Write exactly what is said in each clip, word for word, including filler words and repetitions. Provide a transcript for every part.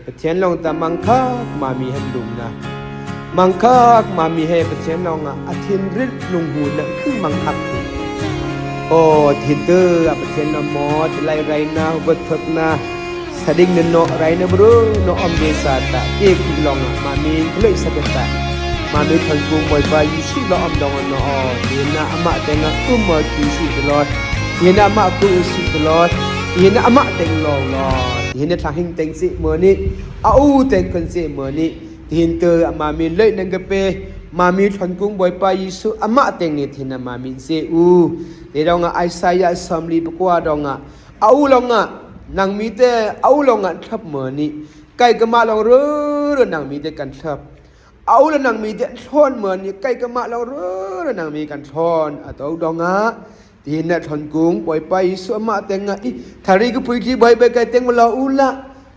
Pathen long ta mangkhak mami hen lungna. Mangkhak mami he Pathen long a athin rit lunghu na khu mangkhak ti. O thin te a Pathen long mo te lai raina, got thotna, sading na no raina bru no om de sa ta. Ke khu long a mami lei sa ta. Mami thon kung boi pa Yesu lo om dong no o. Tina ama te nga um mo ki si te lo. Tina ama ku si te lo. Tina ama te lo lo. Tina thang hing teng si mo ni. A u teng kon si mo ni. Tin te ama min lei nang ke pe. Mami thon kung boi pa Yesu ama teng ni tina mami si u. Te dong a Isaiah somli pakua dong a. A u long a nang mi te a u long a thap mo ni. Kai kama long ru ru nang mi te kan thap. A u le nang mi te thon mo ni kai kama long ru ru nang mi kan thon a to dong a. Tina thon kung boi pa Yesu ama teng a i thari ka pui ki boi boi kai teng lo u la.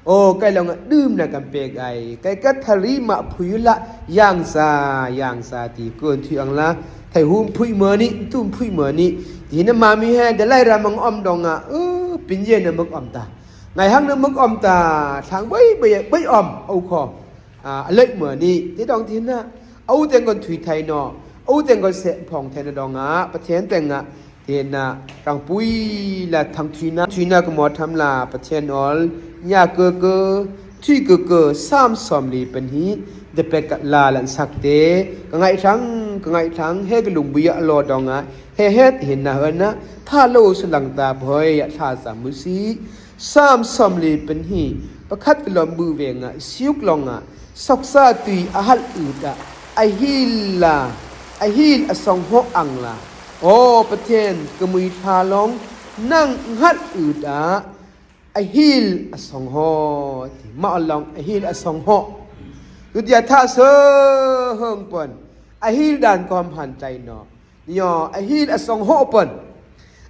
O kai long a dum na kan pe kai. Kai ka thari ma pui la yang sa yang sa ti kun thui ang la. Thai hum pui mo ni tum pui mo ni. Tina mami he de lai ra mang om dong a. U pin ye na mang om ta. Ngai hang na mang om ta. Thang boi boi boi om. O kho. A lei mo ni ti dong tina. Au teng kon thui thai no. Au teng kon se phong thai no dong a Pathen teng a. Tina rang pui la thang thui na thui na ko mo tham la Pathen ol. Nya ke ke thui ke ke sam somli pen hi. De pe ka la lan sak te. Ka ngai thang ka ngai thang he ke lung bui a lo dong a. He he tina hana tha lo su lang ta boi a tha sa mu si. Sam somli pen hi pakhat kilom bu ve nga siuk long a soksa tui a hal u ta a hil la a hil a song ho ang la. O Pathen ka mui tha long nang hal u ta a hil a song ho ti ma long a hil a song ho. Tu dia tha so hong pon a hil dan kom han tai no. Nio a hil a song ho pon.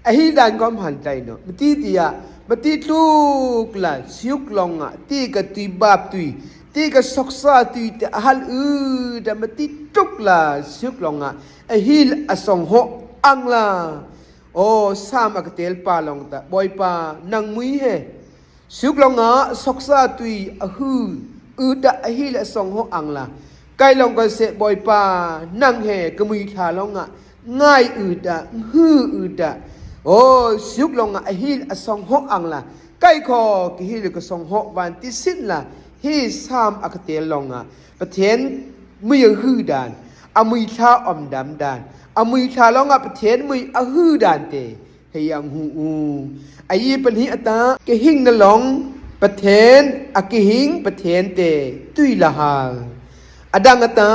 A hil dan kom han tai no. Mati tia mati tluk la siuk long a ti ka tui bap tui ti ka soksa tui te a hal u da mati tluk la siuk long a a hil a song ho ang la. O sam a ka tel pa long ta boi pa nang mui he. Siuk long a soksa tui a hu u da a hil a song ho ang la. Kai long kon se boi pa nang he ka mui tha long a ngai u da hu u da. O siuk long a a hil a song ho ang la. Kai kho ki hil ka song ho van ti sin la hi sam a ka tel long a. Pathen mui a hu dan a mui tha om dam dan a mui tha long a Pathen mui a hu dan te. Hei ang hu u. A yi pan hi ata ke hing na long Pathen a ke hing Pathen te tui la hal. Adang ata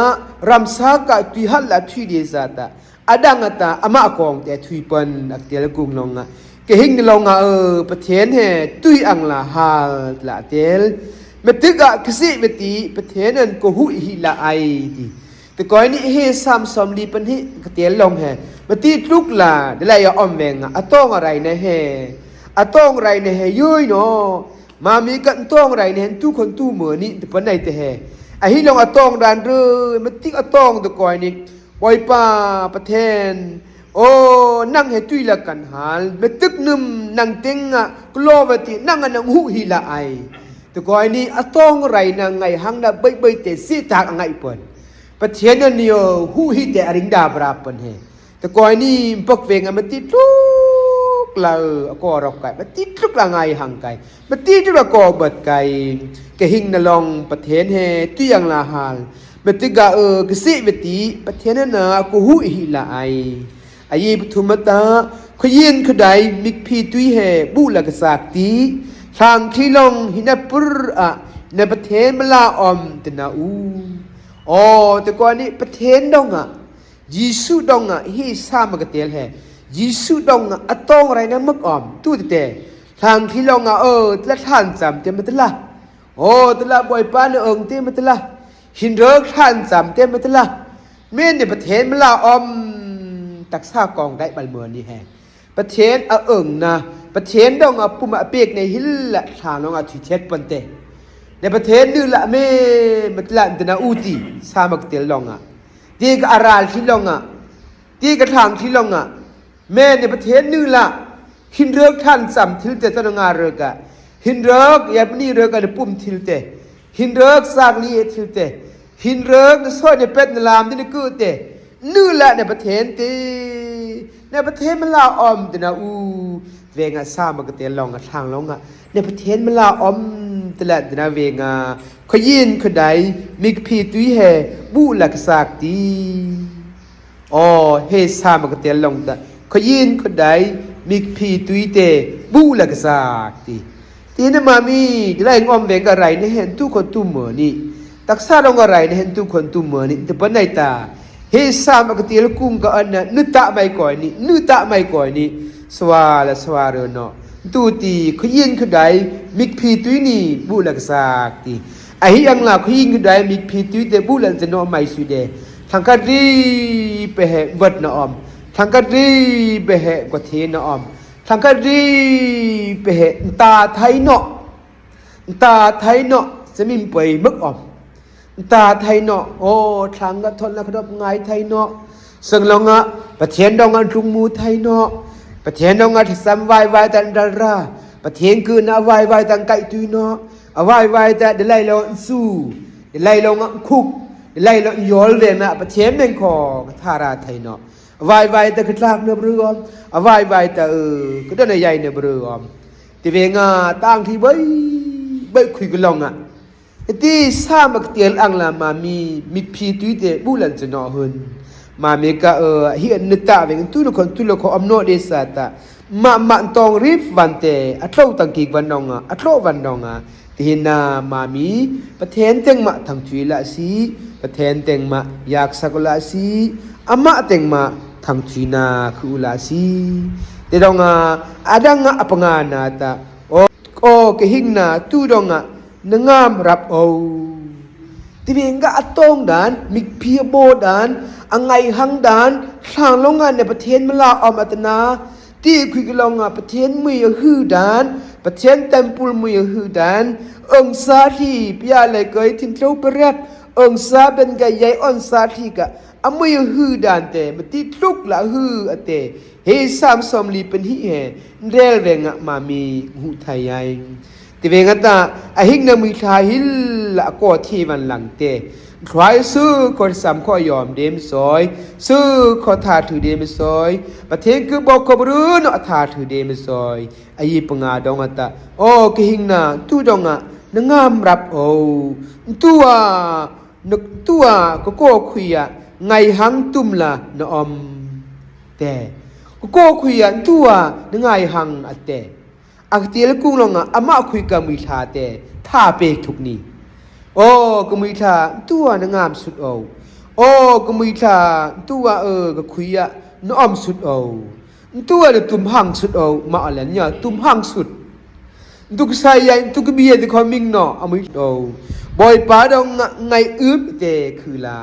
ramsa ka tui hal la tui de za ta. Adang ata ama kong te tui pan a tel kung long a ke hing na long a Pathen he tui ang la hal la tel. Matik a kisi mati Pathen an ko hu hi la ai ti. Te koi ni he sam somli pan hi ka tel long he. Mati tluk la de la ya om veng a tong a rai na he. A tong rai na he yoi no. Mami ka tong rai na he tu kon tu mo ni te pan nai te he. A hi long a tong dan ru mati a tong te koi ni. Boi pa Pathen. O nang he tui la kan hal mati num nang teng a klo va ti nang a nang hu hi la ai. Te koi ni a tong rai na ngai hang na bai bai te si tak a ngai pon. Pathen a nio hu hi te a ring da bra pan he. Te koi ni pok veng a mati tluk la a ko rok kai mati tluk la ngai hang kai mati tluk la ko bat kai. Ke hing na long Pathen he tui ang la hal. Mati ga e ke si mati Pathen a na ko hu hi la ai. A yi pathum ata khuyin khudai mikphi tui he bu la ka sak ti. Thlang thi long hi na pur a na Pathen mala om te na u. O te koi ni Pathen dong a Jesu dong a hi sam a ka tel he. Jesu dong a a tong rai na mak om tu te te. Thlang thi long a o tla than cham te ma tla. O tla boi pa na ong te ma tla. Hin rok than cham te ma tla. Men ni Pathen mala om taksa kong dai bal mo ni he. Pathen a ong na Pathen dong a pum a pek nei hil la tha long a thui thet pon te. Ne Pathen nu la me matlan te na u ti sa mak tel long a. Ti ka aral thi long a. Ti ka thang thi long a. Me ne Pathen nu la hin rok than cham thil te ta nga rok a. Hin rok ya ni rok a pum thil te. Hinrek sak li e thil te. Hinrek na soi na pet na lam di na ku te. Nu la na Pathen te. Na Pathen mala om te na u. Venga sa ma ka te long a thang long a. Na Pathen mala om te la te na venga. Khoyin khodai mikphi tui he bu la ka sak ti. O, he sa ma ka tel long ta. Khoyin khodai mikphi tui te bu la ka sak ti. Ti na mami, di lai ngom veng ka rai na hen tu khon tu mo ni. Taksa long ka rai na hen tu khon tu mo ni. Te pa nai ta. He sa ma ka tel kung ka an na, nu ta mai koi ni, nu ta mai koi ni. Swa la swa ro no. Tu ti, khoyin khodai mikphi tui ni bu la ka sak ti. Ahi ang la khoyin khodai mikphi tui te bu la ka no mai su de. Thangkhat ri pe he vat na om. Thangkhat ri pe he gothe na om. Thangkhat ri pe he ta thai no. Ta thai no. Semin poi mak om. Ta thai no. O, thangkhat thot na khadop ngai thai no. Sang long a, Pathen dong a tlung mu thai no. Pathen dong a thasam vai vai tan dal ra. Pathen ku na vai vai tan kai tui no. A vai vai ta, de lai long su. De lai long khuk. De lai long yol ve na, Pathen meng kho, ka thara thai no. A vai vai ta ka tlak na bru om. A vai vai ta, eh, ka dana yai na bru om. Ti ve nga tang thi bai, bai khui ka long a. Ti sa ma ka tiel ang la mami, mikphi tui te bu lan che no hun. Mami ka, eh, hi an na ta ve, tu lo khon, tu lo kho om no de sa ta. Ma, ma tong rip van te, a tlo tang kik van nong a, a tlo van nong a. Ti hin na mami, Pathen teng ma thang thui la si, Pathen teng ma yak sak la si, ama teng ma thang thui na khu la si. Te dong a, adang a apanga na ta. O, o, ka hing na, tu dong a, na ngam rap o. Ti ve nga atong dan, mikphi a bo dan, a ngai hang dan, thlang long a ne Pathen mala om atana, ti khui ka long a Pathen mui a hu dan, Pathen temple mui a hu dan, ong sa thi, pia le koi thin tlo perep, ong sa ben ga yai on sa thi ka, a mui a hu dan te, mati tluk la hu a te, he sam som li pen hi he, rel ve nga mami, hu thai yai. Ti ve nga ta, a hing na mui tha hil la a ko thi van lang te. Thlai su ko sam ko yom dem soi, su ko tha thu dem soi, Pathen ku bo ko bru no a tha thu dem soi. A yi panga dong a ta, o ka hing na, tu dong a, na ngam rap o, tu a, na, tu a, ko ko khui a, ngai hang tum la, na om. Te, ko ko khui a, tu a, na ngai hang a te. A ka tiel kung long a, ama khui ka mui tha te, tha pe thuk ni. O, ka mui tha, tu a na ngam sut o. O, ka mui tha, tu a, eh, ka khui a, na om sut o. Tu a na tum hang sut o, ma a len ya, tum hang sut. Tu ka sai ya, tu ka bi ya, ti kho ming no, a mui o. Boi pa dong nga, ngai up te khu la.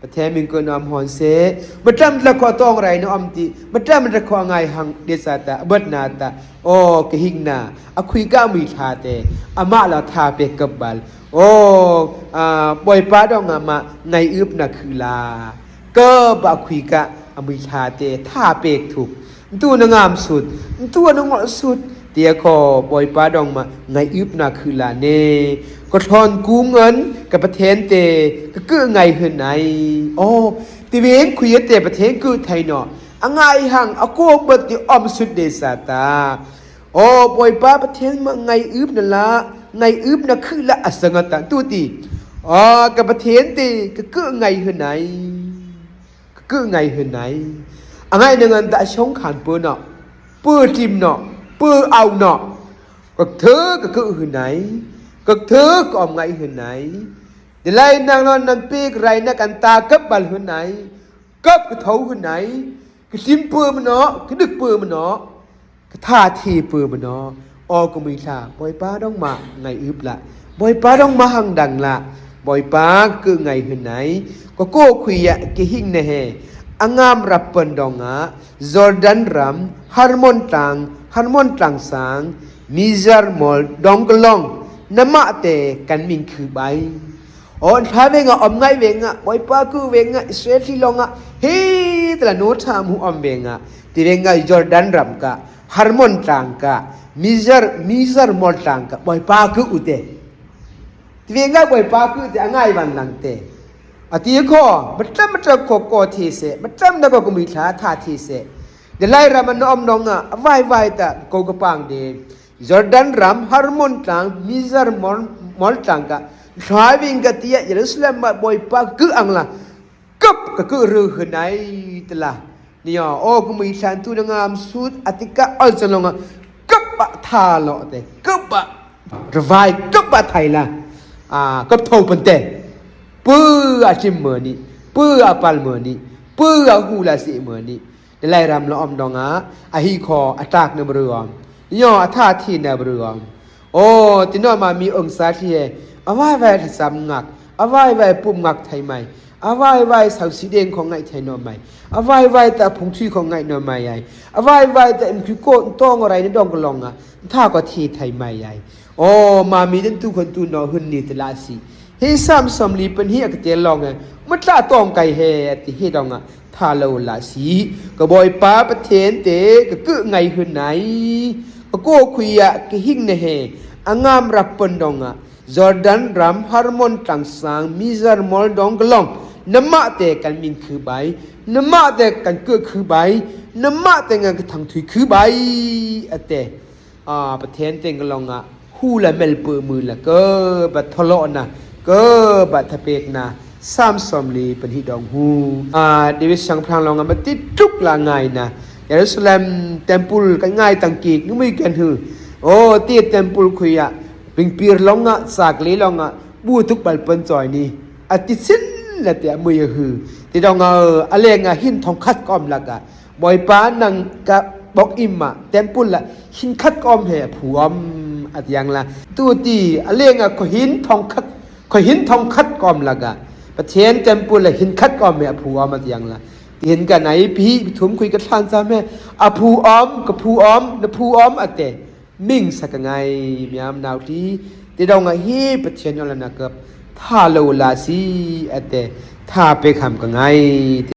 Pathen min ko nam hon se, matam la ko tong rai no am ti, matam la ko ngai hang de sa ta, bat na ta, o ka hing na, a khui ka mui tha te, ama la tha pe kap bal, o, a, boi pa dong ama ngai up na khu la, ka ba khui ka a mui tha te, tha pe thuk, Tu na ngam sut, tu na ngol sut, tia ko boi pa dong ma ngai up na khu la ne. Ko thon ku ngan, ka Pathen te, ka ku ngai hun nai. O, ti veng khui a te Pathen ku thai no. A ngai hang, a ko bat ti om sut de sa ta. O, boi pa Pathen ma ngai up na la, ngai up na khu la a sanga ta. Tu ti, o, ka Pathen te, ka ku ngai hun nai. Ka ku ngai hun nai. A ngai na ngan ta a shong khan pu no. Pu tim no. Pu au no. Ka thu ka ku hun nai. Ka thu ka om ngai hun nai. De lai nang lon nang pik rai na kan ta kap bal hun nai. Kap ka tho hun nai. Ka tim pu ma no. Ka dik pu ma no. Ka tha thi pu ma no. O ka mui tha, boi pa dong ma ngai up la. Boi pa dong ma hang dang la. Boi pa ka ku ngai hun nai. Ka ko khui ya ka hing na he. A ngam rap pen dong a. Jordan ram, Hermon tlang, Hermon tlang sang, Mizar mol dong ka long. Na ma te kan min khu bai. O, tha ve nga, om ngai ve nga, boi pa ku ve nga, Israel thi long a, he, tala no tha mu om ve nga, ti ve nga, Jordan ram ka, Hermon tlang ka, Mizar, Mizar mol tlang ka, boi pa ku u te. Tivenga Boipa ku te angai van lang te. Ati ko, matlam matlam ko ko thi se, matlam na ko kumi tha tha thi se. Dalai Lama na om nong a, avai vai ta ko ka pang de. Jordan ram Hermon tlang, Mizar mol, mol tlang ka. Driving ka tia Jerusalem ma Boipa ku ang la. Kap ka ku ru hunai tla. Ni yo, o kumi than tu na ngam sut, atika ol chan long a. Kap ba tha lo te, kap ba. Ravai kap ba thai la. A, kap thou pan te. Pu a chim mo ni, pu a pal mo ni, pu a hu la si mo ni. Dalai Lama la om dong a, ahi kho, atak na bru om. Yo, atha thi na bru om. O, ti no ma mi ong sa thi he. Avai vai thasam ngak, avai vai pum ngak thai mai. Avai vai sau si deng kho ngai thai no mai. Avai vai ta phung thui kho ngai no mai ai. Avai vai ta im ki ko tong rai ni dong ka long a. Tha ko thi thai mai ai. O, ma mi den tu khon tu no hun ni te la si. Hi Sam som li pen hi a ka te long e. Matla tong kai he ti hi dong a. Tha lo la si. Ka Boipa Pathen te ka ku ngai hun nai. Ka ko khui a ka hing na he. Angam rap pon dong a. Jordan ram Hermon tlang sang Mizar mol dong ka long. Nama te kan min khu bai. Nama te kan ku khu bai. Nama te nga ka thang thui khu bai. Ate. A, Pathen teng ka long a, hu la mel pu mu la ka, ba tholo na, ka, ba thapek na, Sam som li pen hi dong hu. A, David Sang Phrang long a, ma ti tuk la ngai na. Jerusalem temple ka ngai tang ki, nu mui kan hu. O, ti temple khui a, ping pir long a, sak li long a, bu tuk bal pen choi ni. A ti sin la te a mui a hu. Ti dong a, a leng a hin thong khat kom la ka. Boipa nang ka bok ima temple la hin khat kom he phu om atiang la. Tu ti a leng a ko hin thong khat, ko hin thong khat kom la ga. Pathen temple la hin khat kom he phu om atiang la. Ti hin ka nai pi thum khui ka thlan sa me a phu om, ka phu om, na phu om ate. Ming sa ka ngai miam nau ti. Ti dong a hi Pathen yong la na ka tha lo la si ate. Tha pe kham ka ngai ti.